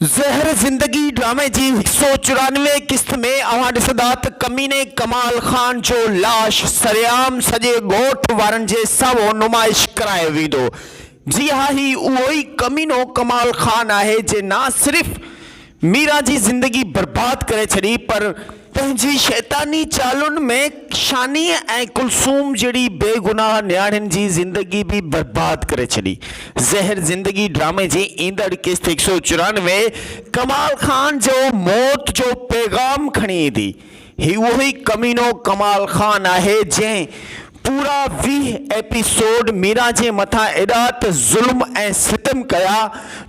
زهر زندگي ڊرامي جي هڪ سئو 94 قسط ۾ اوهان ڏسندا ته ڪميني ڪمال خان جو لاش سرعام سڄي ڳوٺ وارن جي سامهون نمائش ڪرايو ويندو. جي ها هي اهو ئي ڪمينو ڪمال خان آهي جنهن نه صرف ميران جي زندگي برباد ڪري ڇڏي پر پنهنجي شيطاني چالن ۾ شانيء ۽ ڪلثوم جهڙي بيگناهه نياڻين جي زندگي به برباد ڪري ڇڏي. زهر زندگي ڊرامي جي ايندڙ قسط 194 ڪمال خان جو موت جو پيغام کڻي ايندي. هي اهو ئي ڪمينو ڪمال خان آهي جنهن پورا 20 ايپيسوڊ ميران جي مٿان ايڏا ته ظلم ۽ ستم ڪيا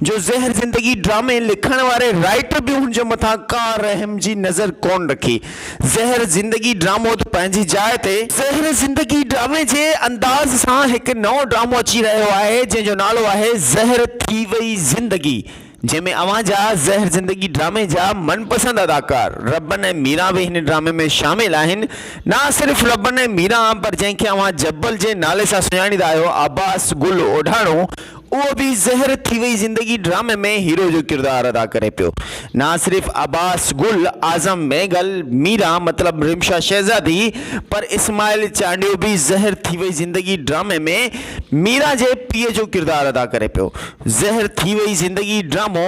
جو زهر زندگي ڊرامي لکڻ واري رائيٽر به هن جي مٿان ڪا رحم جي نظر ڪونه رکي. زهر زندگي ڊرامو ته پنهنجي جاء تي. زهر زندگي ڊرامي جي انداز سان هڪ نئون ڊرامو اچي رهيو آهي جنهن جو نالو آهي زهر ٿي وئي زندگي. جنهن ۾ اوهان جا زهر زندگي ڊرامي جا من پسند اداڪار ربن ۽ ميران به هن ڊرامي ۾ شامل آهن. نه صرف ربن ۽ ميران پر جنهن کي اوهان جبل جي نالي سان سڃاڻيندا آهيو عباس گل اوڍاڻو اهو به زهر ٿي وئي زندگي ڊرامي ۾ هيرو جو ڪردار ادا ڪري پيو. نه صرف عباس گل، اعظم مينگل، ميران مطلب رمشا شهزادي پر اسماعيل چانڊيو به زهر ٿي وئي زندگي ڊرامي ۾ ميران جي پيء جو ڪردار ادا ڪري پيو. زهر ٿي وئي زندگي ڊرامو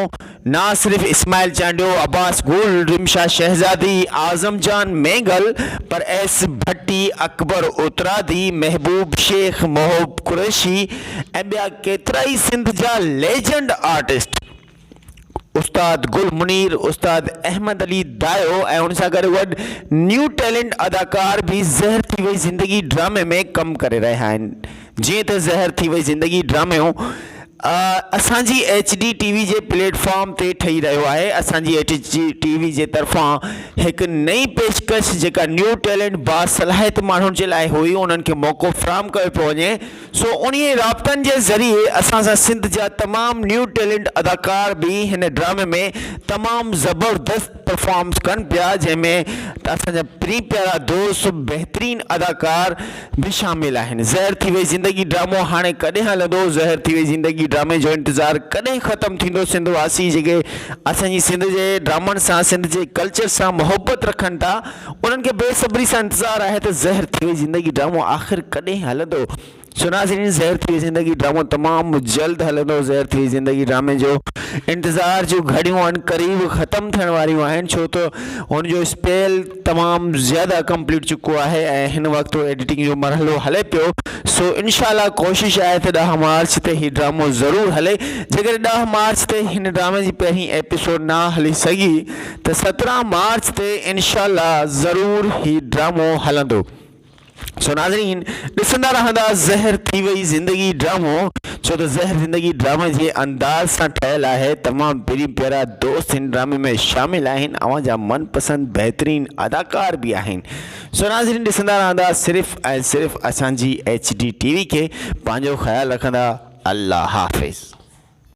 نا صرف اسماعيل چانڊيو، عباس گل، رمشا شهزادي، اعظم جان مينگل پر ايس ڀٽي، اڪبر اترادي، محبوب شيخ، محب قريشي ۽ ٻيا ڪيترائي سنڌ جا ليجنڊ آرٽسٽ استاد گل منير، استاد احمد علي دايو ۽ ان سان گڏوگڏ نيو ٽيلنٽ اداڪار به زهر ٿي وئي زندگي ڊرامي ۾ ڪم ڪري رهيا آهن. جيئن ته زهر ٿي وئي زندگي ڊرامو اسان جي ايڇ ڊي ٽي وي جي پليٽ فارم تي ٺهي رهيو آهي. اسان جي ايڇ ڊي ٽي وي جي طرفان هڪ نئين پيشڪش جيڪا نيو ٽيلنٽ باصلاحيت ماڻهن جي لاء هئي انهن کي موقعو فراهم ڪيو پيو وڃي. سو انهي رابطن جي ذريعي اسان سان سنڌ جا تمام نيو ٽيلنٽ اداڪار به هن ڊرامي ۾ تمام زبردست پرفارمس ڪن پيا جنهن ۾ اسان جا پرين پيارا دوست بهترين اداڪار به شامل آهن. زهر ٿي وئي زندگي ڊرامو هاڻي ڪڏهن هلندو زهر ٿي وئي زندگي ڊرامي جو انتظار ڪڏهن ختم ٿيندو سنڌ واسي جيڪي اسان جي سنڌ جي ڊرامن سان سنڌ جي ڪلچر سان محبت رکن ٿا انهن کي بي صبري سان انتظار آهي ته زهر ٿي وئي زندگي ڊرامو آخر ڪڏهن هلندو. سو ناظرين زهر ٿي وئي زندگي ڊرامو تمام جلد هلندو زهر ٿي وئي زندگي ڊرامي جو انتظار جون گهڙيون عن قريب ختم ٿيڻ واريون آهن ڇو ته هن جو اسپيل تمام زياده ڪمپليٽ چڪو آهي ۽ هن وقت ايڊيٽنگ جو مرحلو هلي پيو سو انشاء الله ڪوشش آهي ته 10 مارچ تي هي ڊرامو ضرور هلي جيڪڏهن 10 مارچ تي هن ڊرامي جي پهرين ايپيسوڊ نه هلي سگهي ته 17 مارچ تي انشاء الله ضرور هي ڊرامو هلندو. سو ناظرين ڏسندا رهندا زهر ٿي وئي زندگي ڊرامو ڇو ته زهر زندگي ڊرامي جي انداز سان ٺهيل آهي تمام پرين پيارا دوست هن ڊرامي ۾ شامل آهن اوهان جا من پسند بهترين اداڪار به آهن سو ناظرين ڏسندا رهندا صرف ۽ صرف اسان جي ايڇ ڊي ٽي وي کي پنهنجو خيال رکندا الله حافظ.